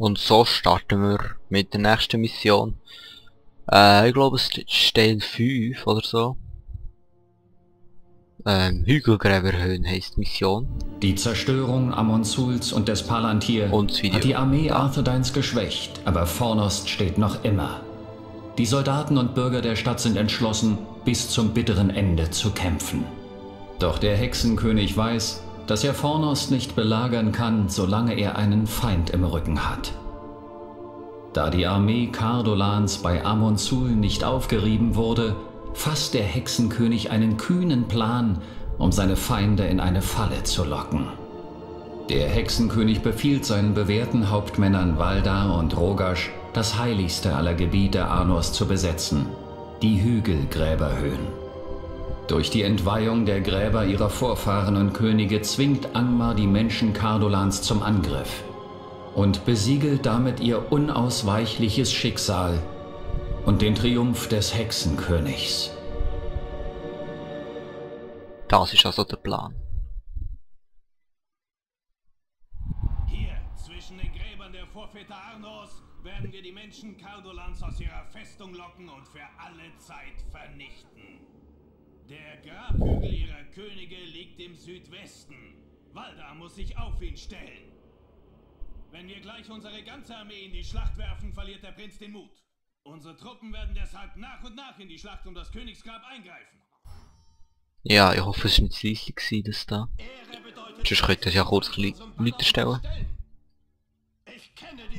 Und so starten wir mit der nächsten Mission. Ich glaube es ist Teil 5 oder so. Hügelgräberhöhen heisst die Mission. Die Zerstörung Amonsuls und des Palantir Und das Video. hat die Armee Arthedains geschwächt, aber Fornost steht noch immer. Die Soldaten und Bürger der Stadt sind entschlossen, bis zum bitteren Ende zu kämpfen. Doch der Hexenkönig weiß, dass er Fornost nicht belagern kann, solange er einen Feind im Rücken hat. Da die Armee Cardolans bei Amonsul nicht aufgerieben wurde, fasst der Hexenkönig einen kühnen Plan, um seine Feinde in eine Falle zu locken. Der Hexenkönig befiehlt seinen bewährten Hauptmännern Valdar und Rogash, das heiligste aller Gebiete Arnors zu besetzen, die Hügelgräberhöhen. Durch die Entweihung der Gräber ihrer Vorfahren und Könige zwingt Angmar die Menschen Cardolans zum Angriff und besiegelt damit ihr unausweichliches Schicksal und den Triumph des Hexenkönigs. Das ist also der Plan. Hier, zwischen den Gräbern der Vorväter Arnors, werden wir die Menschen Cardolans aus ihrer Festung locken und für alle Zeit vernichten. Der Grabhügel ihrer Könige liegt im Südwesten. Valdar muss sich auf ihn stellen. Wenn wir gleich unsere ganze Armee in die Schlacht werfen, verliert der Prinz den Mut. Unsere Truppen werden deshalb nach und nach in die Schlacht um das Königsgrab eingreifen. Ja, ich hoffe es war nicht leise, das da. Sonst könnte ich ja kurz Leute stellen.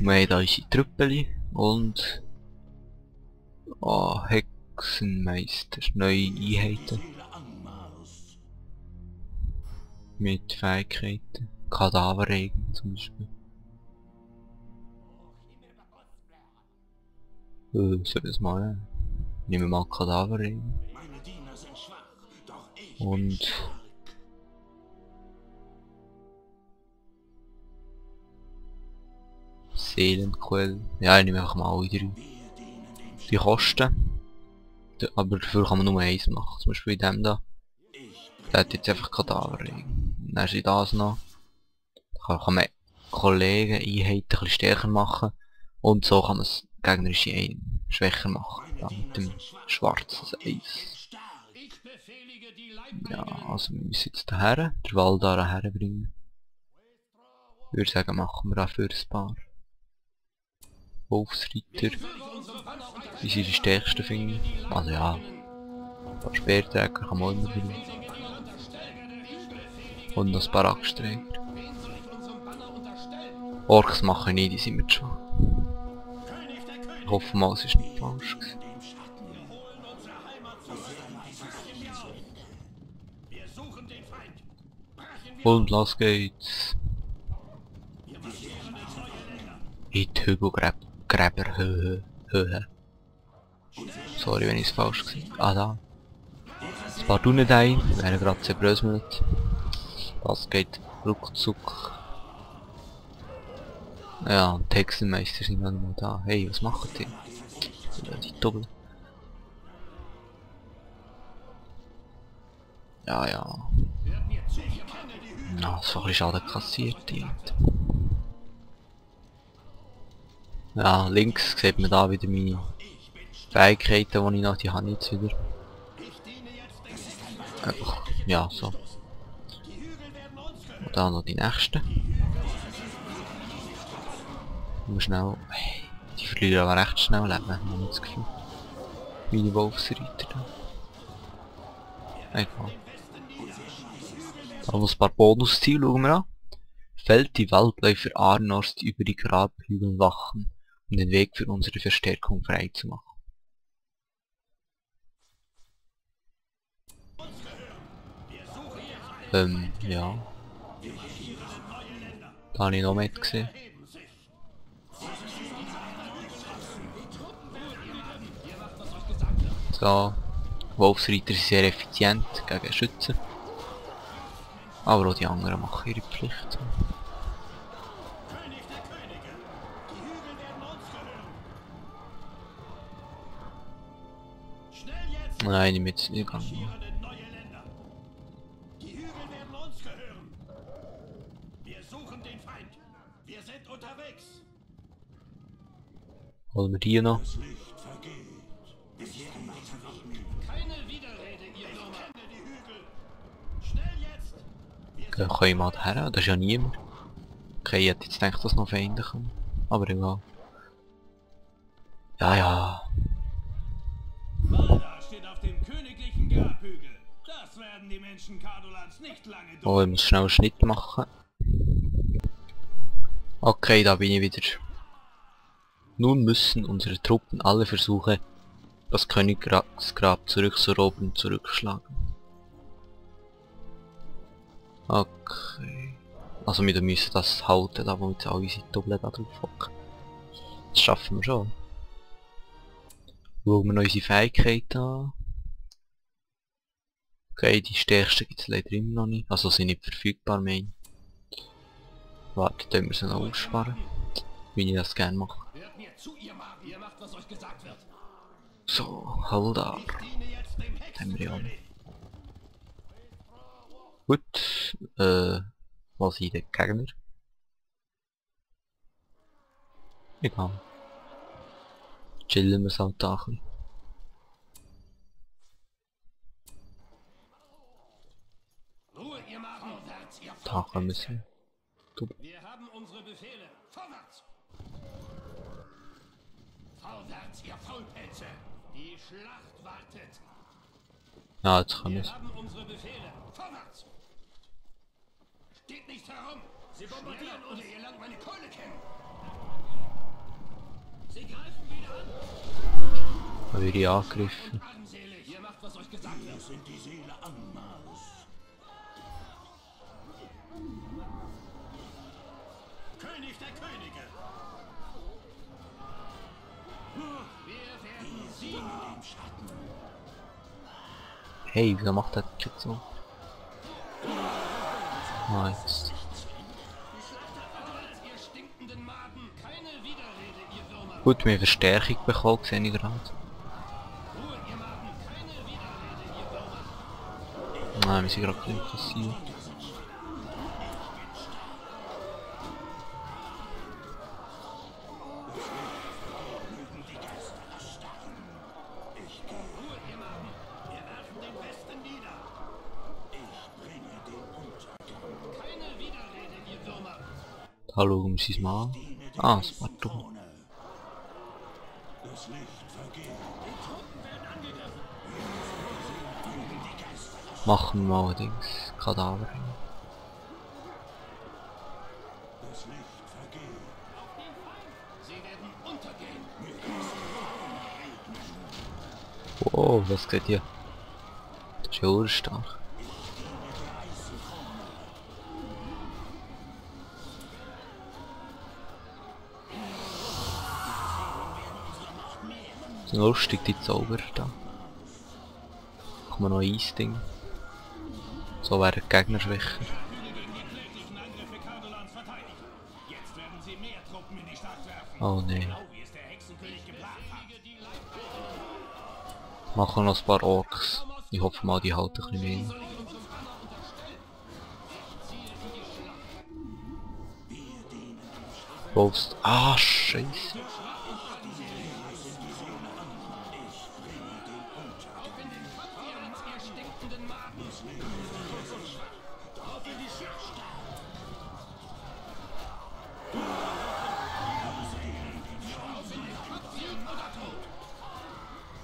Wir haben da unsere Trüppeli und... Oh, Hexenmeister, neue Einheiten. Mit Fähigkeiten. Kadaverregen zum Beispiel. Soll ich das mal nehmen? Nehmen wir mal Kadaverregen. Und... Seelenquelle. Ja, ich nehme einfach mal alle drei. Die kosten. Aber dafür kann man nur eins machen. Zum Beispiel in dem da. Der hat jetzt einfach Kadaverregen. Dann ist das noch. Da kann man Kollegen, Einheiten ein bisschen stärker machen. Und so kann man das gegnerische Ein schwächer machen. Ja, mit dem schwarzen Eis. Ja, also wir müssen jetzt daher, den Valdar herbringen. Ich würde sagen, machen wir dafür ein paar Wolfsritter. Die sind die stärksten, finde ich. Also ja, ein paar Speerträger kann man immer bringen. Und noch ein paar Axtträger. Orks machen nicht, die sind wir schon. Ich hoffe mal, es ist nicht falsch gewesen. Und los geht's. In die Hügelgräberhöhe. Sorry, wenn ich es falsch gesagt habe. Ah, da. Ein paar Dunedei, werden gerade zerbröselt. Das geht ruckzuck. Ja, und die Hexenmeister sind noch nicht mal da. Hey, was machen die? Die Doppel. Ja, ja. Na, so ein bisschen Schaden kassiert. Ja, links sieht man da wieder meine Fähigkeiten, die ich noch, die habe ich jetzt wieder. Einfach, ja, so. Und dann noch die nächsten. Nur schnell. Hey, die verlieren aber recht schnell Leben, habe ich das Gefühl. Meine Wolfsreiter da. Egal. Dann noch ein paar Bonusziele schauen wir an. Fällt die Waldläufer Arnors, die über die Grabhügel wachen, um den Weg für unsere Verstärkung frei zu machen. Ja. Da habe ich noch mit gesehen. So. Wolfsreiter sind sehr effizient gegen Schützen. Aber auch die anderen machen ihre Pflicht. Nein, ich bin jetzt nicht gegangen. Die Hügel werden uns gehören. Wir suchen den Feind. Wir sind unterwegs. Holen wir die noch. Keine Widerrede, ihr Würmer. Die Hügel. Schnell jetzt! Können wir mal daher? Das ist ja niemand. Okay, ich hätte jetzt gedacht, dass noch Feinde kommen. Aber egal. Ja, ja. Valda steht auf dem königlichen Grabhügel. Das werden die Menschen Cardolans nicht lange Oh, ich muss schnell einen Schnitt machen. Okay, da bin ich wieder. Nun müssen unsere Truppen alle versuchen, das Königsgrab zurückzuerobern und zurückschlagen. Okay. Also wir müssen das halten, da wo jetzt alle unsere Doppel da drauf hocken. Das schaffen wir schon. Schauen wir noch unsere Fähigkeiten an. Okay, die stärksten gibt es leider immer noch nicht. Also sind nicht verfügbar mehr. Warte, dann müssen wir sie noch aussparen. Wie ich das gerne mache. Hört mir zu, ihr Magen. Ihr macht, was euch gesagt wird. So, Haldar. Ich diene jetzt dem Haben wir ja Hexenkönig. Gut, was sind die Gegner? Egal. Chillen wir es halt da ein bisschen. Ruhe, ihr Magen. Vorwärts, ihr Da können wir sie. Wir haben unsere Befehle. Vorwärts! Vorwärts, ihr Faulpelze! Die Schlacht wartet! Ja, jetzt können wir Wir es. haben unsere Befehle. Vorwärts! Steht nicht herum! Sie bombardieren oder ihr lernt meine Keule kennen! Sie greifen wieder an! Da werde ich angegriffen. Armselig! Ihr macht, was euch gesagt wird! Wir sind die Seele Angmars! König der Könige! Wir werden siegen! Hey, wieso macht der jetzt so? Nice. Ihr stinkenden Maden! Keine Widerrede, ihr Würmer! Gut, wir haben Verstärkung bekommen, sehe ich gerade. Ruhe, ihr Maden! Keine Widerrede, ihr Würmer! Nein, wir sind gerade gleich passiert. Ruhe, ihr Maden! Wir werfen den Westen nieder! Ich bringe den Untergang! Keine Widerrede, ihr Würmer! Da schauen wir uns mal an. Ah, das war dumm. Das Licht vergeht! Die Truppen werden angegriffen! Machen wir mal ein Dings. Kadaver. Das Licht vergeht! Auf den Feind! Sie werden untergehen! Wow, was geht hier? Das ist ja urstark. So lustig, die Zauber da. Kann man noch Eisding. So wäre der Gegner schwächer. Gegen die kläglichen Angriffe Cardolans verteidigt! Jetzt werden sie mehr Truppen in die Stadt werfen! Oh nein. Genau wie es der Hexenkönig geplant hat! Machen noch ein paar Orks. Ich hoffe mal, die halten ein bisschen mehr. Post. Ah, Scheiße. Ihr stinkenden Maden! Auf in die Schlacht! Auf in den Kampf, Sieg oder Tod!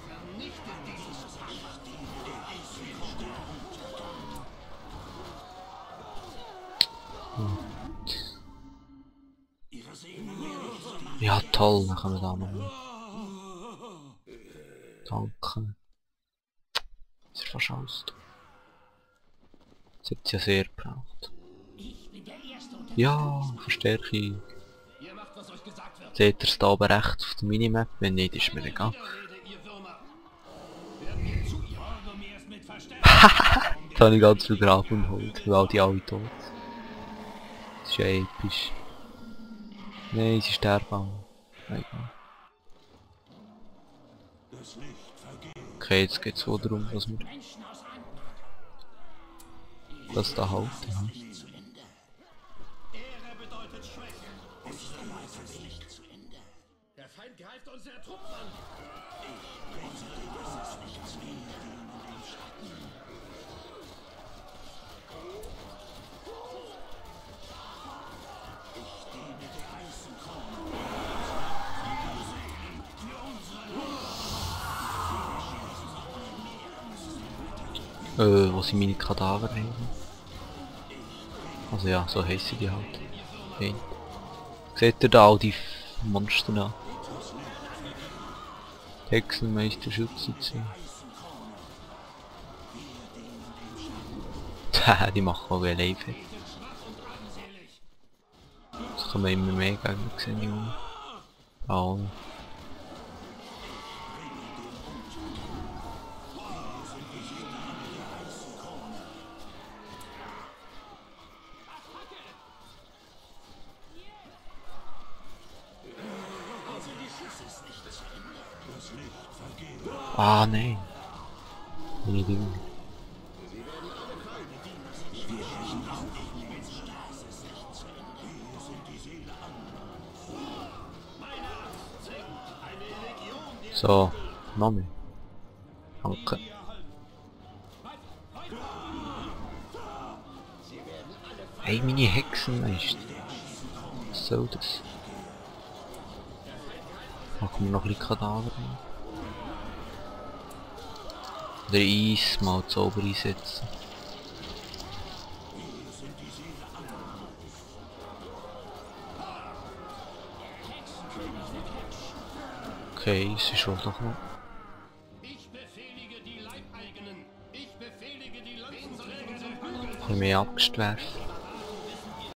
Vernichtet dieses Ja, toll, dann können wir da noch. Danke. Das ist fast alles. Das hat es ja sehr gebraucht. Ja, Verstärkung. Ihr macht, was euch gesagt wird! Seht ihr es da oben rechts auf der Minimap? Wenn nicht, ist mir egal. Widerrede, ihr Würmer! Hört mir zu, ihr Borgomir ist mit Verstärkung! Da habe ich ganz viel Grab und Holz, weil die alle tot sind. Das ist ja episch. Nein, sie sterben alle. Egal. Okay, jetzt geht es wohl darum, dass wir das da halten. Ja. Ehre bedeutet Schwäche! Der Feind greift uns sehr Truppmann. Wo sind meine Kadaver hin? Also ja, so heissen die halt. Hey. Seht ihr da all die Monster an? Hexenmeister, Schütze. Die machen auch wie live. Das kann man immer mehr Gegner sehen, Junge. Oh. Ah, nein. Meine Dinge. So, noch mehr. Danke. Hey, meine Hexenmeister. Was soll das? Machen wir noch ein bisschen Kadaver rein. Oder Eis mal Zauber einsetzen. Okay, es ist wohl doch noch. Ich befehlige die Leibeigenen. Ich befehlige die Lanzenträger. Ein bisschen mehr abgeschwärft.